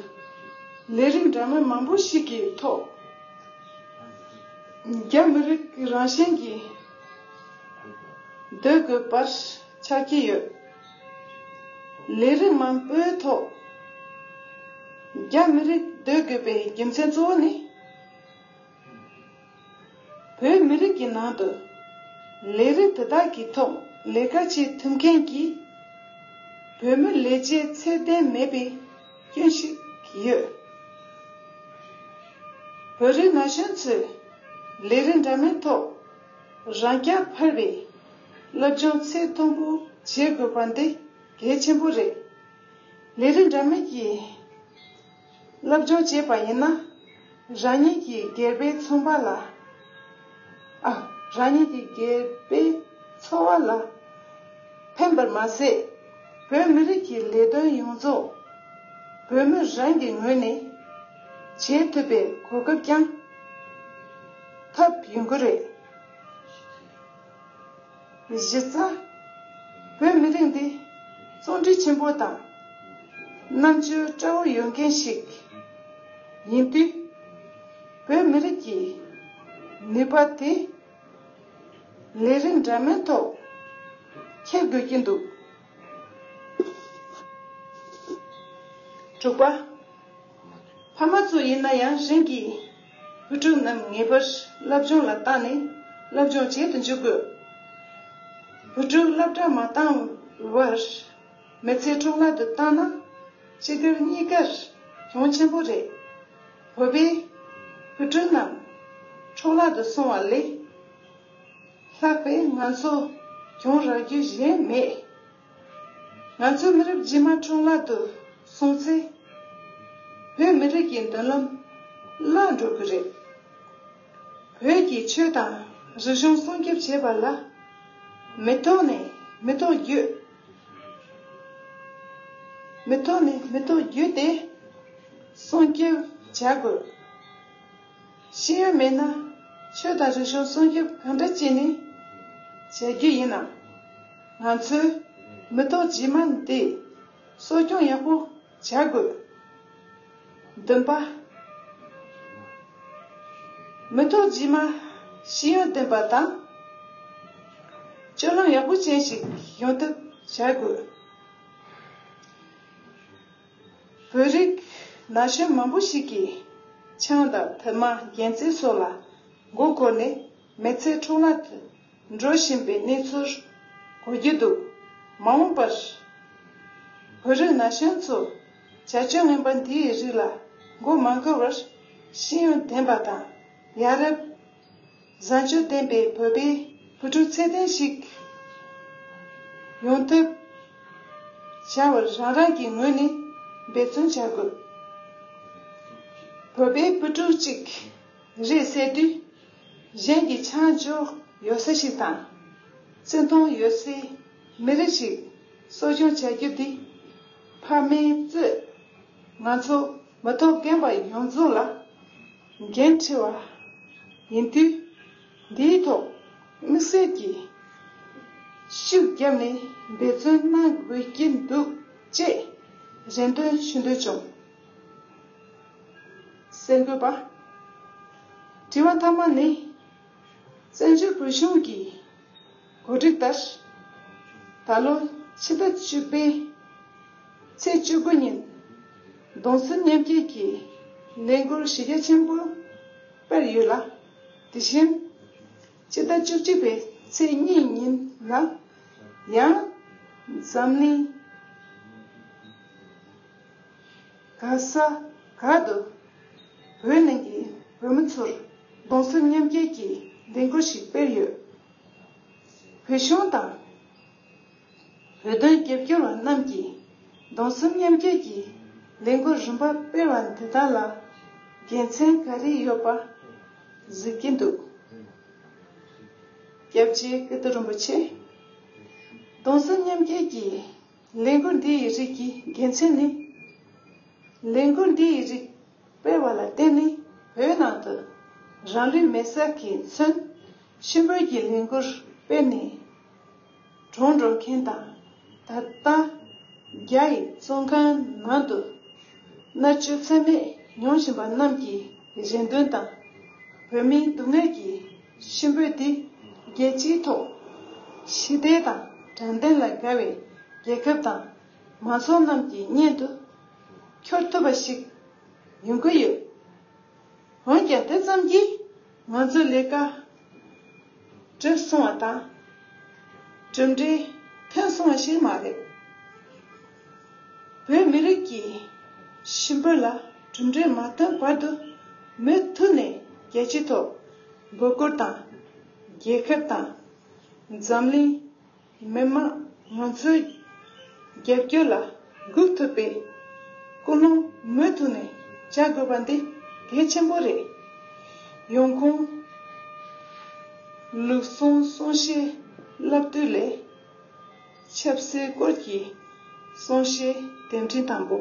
ལས་རིགས་འདྲ་མིན་མང་པོ་ཞིག་གི་ཐོག་རྒྱ་མི་རིགས་རང་བཞིན་གྱིས་སྡོད་དགོས་པར་ཆགས་ཀྱི་ཡོད། ལས་རིགས་མང་པོའི་ཐོག་རྒྱ་མི་རིགས་སྡོད་དགོས་པའི་རྒྱུ་མཚན་གཙོ་བོ་ནི། བོད་མི་རིགས་ཀྱི་ནང་དུ་ལས་རིགས་དེ་དག་གི་ཐོག་ལས་ཀ་བྱེད་ཐུབ་མཁན་གྱི་བོད་མི་ལས་བྱེད་ཚད་ལྡན་མེད་པའི་སྐྱོན་ཞིག་ཡོད། བོད་རིགས་ན་གཞོན་ཚོས་ལས་རིགས་འདྲ་མིན་ཐོག་རང་རྐྱ་འཕེར་བའི་སློབ་སྦྱོང་ཚད་མཐོན་པོ་བྱེད་དགོས་པ་འདི་གལ་ཆེན་པོ་རེད། ལས་རིགས་འདྲ་མིན་གྱི་སློབ་སྦྱོང་བྱས་པ་ཡིན་ན། རང་ཉིད་ཀྱི་སྒེར་པའི་ཚོང་པ་ལ། ཨ། རང་ཉིད་ཀྱི་སྒེར་པའི་འཚོ་བ་ལ་ཕན་པར་མ་ཟད། བོད་མི་རིགས་ཀྱི་ལས་དོན་ཡོངས་རྫོགས་བོད་མི་རང་གི་ངོས་ནས་བྱེད་ཐུབ་པའི་གོ་སྐབས་ཀྱང་ཐོབ་ཡོང་གི་རེད། གཞི་རྩ། བོད་མི་རིགས་འདི་བརྩོན་འགྲུས་ཆེན་པོ་དང་རྣམ་དཔྱོད་བཀྲ་བོ་ཡོད་མཁན་ཞིག་ཡིན་དུས། བོད་མི་རིགས་ཀྱི་ནུས་པ་དེ་ལས་རིགས་འདྲ་མིན་ཐོག་འཁྱེར་དགོས་ཀྱི་འདུག་དྲུག་པ། ཕ་མ་ཚོ་ཡིན་ན་ཡང་རང་གི་བུ་ཕྲུག་རྣམས་ངེས་པར་སློབ་སྦྱོང་ལ་བཏང་ནས་སློབ་སྦྱོང་བྱེད་དུ་འཇུག་དགོས། བུ་ཕྲུག་སློབ་གྲྭ་མ་བཏང་བར་ མི་ཚེ་འཕྲོ་བརླག་ཏུ་བཏང་ན་སྤྱི་སྒེར་གཉིས་ཀར་གྱོང་ཆེན་པོ་རེད། བོད་པའི་བུ་ཕྲུག་རྣམས་འཕྲོ་བརླག་ཏུ་སོང་བ་ལས་ལྷག་པའི་ང་ཚོ་གྱོང་རག་རྒྱུ་གཞན་མེད། ང་ཚོའི་མི་རབས་རྗེས་མ་འཕྲོ་བརླག་ཏུ་སོང་ཚེ། བོད་མི་རིགས་ཀྱི་མདུན་ལམ་བརླག་འགྲོ་གི་རེད། བོད་ཀྱི་ཆོས་དང་རིག་གཞུང་སྲུང་སྐྱོབ་བྱེད་པ་ལ་མི་ཐོག་ནས་མི་ཐོག་བརྒྱུད། མི་ཐོག་ནས་མི་ཐོག་བརྒྱུད་དེ་སྲུང་སྐྱོབ་བྱ་དགོས། ཤེས་ཡོན་མེད་ན་ཆོས་དང་རིག་གཞུང་སྲུང་སྐྱོབ་གང་འདྲ་བྱས་ནས་བྱ་རྒྱུ་ཡིན་ནམ། ང་ཚོས་མི་ཐོག་རྗེས་མ་འདི་གསོ་སྐྱོང་ཡག་པོ་བྱ་དགོས། བདུན་པ། མི་ཐོག་རྗེས་མ་ཤེས་ཡོན་ལྡན་པ་དང་། སྤྱོད་ལམ་ཡག་པོ་ཅན་ཞིག་ཡོང་ཐབས་བྱ་དགོས། བོད་རིགས་ན་གཞོན་མང་པོ་ཞིག་གིས་ཆང་དང་ཐུར་མ་རྒྱལ་རྩེ་སོགས་ལ་མགོ་འཁོར་ནས་མི་ཚེ་འཕྲོ་བརླག་ཏུ་འགྲོ་བཞིན་པའི་གནས་ཚུལ་གོ་རྒྱུ་འདུག། མ་འོངས་པར་བོད་རིགས་ན་གཞོན་ཚོ་བྱ་སྤྱོད་ངན་པ་འདིའི་རིགས་ལ་མགོ་མ་འཁོར་བར་ཤེས་ཡོན་ལྡན་པ་དང་ཡ་རབས་བཟང་སྤྱོད་ལྡན་པའི་བོད་པའི་བུ་ཕྲུག་ཚད་ལྡན་ཞིག་ཡོང་ཐབས་བྱ་བར་རང་རང་གི་ངོས་ནས་འབད་བརྩོན་བྱ་དགོས། བོད་པའི་བུ་ཕྲུག་ཅིག་རེད་ཟེར་དུས་གཞན་གྱི་ཆང་འཇོག་ཡོད་ས་ཞིག་དང་བརྩི་མཐོང་ཡོད་སའི་མི་རིགས་ཤིག་གསོ་སྐྱོང་བྱ་རྒྱུ་འདི་ཕ་མའི་གཙོས་ང་ཚོ་མི་ཐོག་རྒན་པ་ཡོངས་རྫོགས་ལ་འགན་འཁྲི་བ་ཡིན་དུས། འདིའི་ཐོག་དམིགས་བསལ་གྱིས་ཤུགས་བརྒྱབ་ནས་འབད་བརྩོན་གནང་དགོས་ཀྱི་འདུག་ཅེས་རེ་འདུན་ཞུ་འདོད་བྱུང་། གསར་འགོད་པ། དྲི་བ་མཐའ་མ་ནི། བཙན་བྱོལ་བོད་གཞུང་གི་གོ་སྒྲིག་ལྟར། ད་ལོ་ཕྱི་ཟླ་བཅུ་པའི་ཚེས་བཅུ་དགུ་ཉིན་གདུང་སེམས་མཉམ་སྐྱེད་ཀྱི་ལས་འགུལ་གཞི་རྒྱ་ཆེན་པོ་སྤེལ་ཡོད་ལ། དེ་བཞིན་ཕྱི་ཟླ་བཅུ་གཅིག་པའི་ཚེས་གཉིས་ཉིན་ལ་ཡང་འཛམ་གླིང་ག་ས་ག་ཏུ་བོད་ནང་གི་བོད་མི་ཚོར་གདུང་སེམས་མཉམ་སྐྱེད་ཀྱི་ལས་འགུལ་ཞིག་སྤེལ་ཡོད། བོད་གཞུང་དང་བོད་དོན་རྒྱབ་སྐྱོར་བ་རྣམས་ཀྱིས་གདུང་སེམས་མཉམ་སྐྱེད་ཀྱི་ལས་འགུལ་རིམ་པ་སྤེལ་བ་འདི་དག་ལ་དགེ་མཚན་ག་རེ་ཡོད་པ་གཟིགས་ཀྱི་འདུག། སྐྱབས་རྗེ་ཀིརྟི་རིན་པོ་ཆེ། གདུང་སེམས་མཉམ་སྐྱེད་ཀྱི་ལས་འགུལ་འདི་ཡི་རིགས་ཀྱི་དགེ་མཚན་ནི། ལས་འགུལ་འདི་ཡི་རིགས་སྤེལ་བ་ལ་བརྟེན་ནས་བོད་ནང་དུ་རང་ལུས་མེར་སྲེག་གིས་མཚོན་ཤི་འབོད་ཀྱི་ལས་འགུལ་སྤེལ་ནས་གྲོངས་འགྲོ་མཁན་དང་། ད་ལྟ་རྒྱ་ཡི་བཙོན་ཁང་ནང་དུ་མནར་གཅོད་ཚད་མེད་མྱོང་བཞིན་པ་རྣམས་ཀྱི་རེ་འདུན་དང་། བོད་མིའི་སྡུག་བསྔལ་གྱི་ཤི་འབོད་འདི་རྒྱལ་སྤྱིའི་ཐོག་ཞི་བདེ་དང་དྲང་བདེན་ལ་དགའ་བའི་རྒྱལ་ཁབ་དང་མང་ཚོགས་རྣམས་ཀྱི་སྙན་དུ་འཁྱོལ་ཐུབ་པ་ཞིག་ཡོང་གི་ཡོད། འོན་ཀྱང་དེ་ཙམ་གྱིས་ང་ཚོའི་ལས་ཀ་གྲུབ་སོང་བ་དང་། གྲུབ་འབྲས་ཐོན་སོང་བ་ཞིག་མ་རེད། བོད་མི་རིགས་ཀྱི་ཤི་འབོད་ལ་གྲུབ་འབྲས་མ་ཐོན་བར་དུ་མུ་མཐུད་ནས་རྒྱལ་སྤྱིའི་ཐོག་འབོད་སྐུལ་དང་། རྒྱལ་ཁབ་དང་འཛམ་གླིང་མི་མང་ང་ཚོའི་རྒྱབ་སྐྱོར་ལ་སྒུག་ཐུབ་པའི་ཀུན་སློང་མུ་མཐུད་ནས་བྱ་དགོས་པ་འདི་གལ་ཆེན་པོ་རེད། ཡོང་ཁུངས། ལུགས་ཟུང་གསུང་བཤད་བསླབ་དུས་ལས། ཆབ་སྲིད་སྐོར་གྱི་གསུང་བཤད་དེ་འདྲའི་དང་པོ།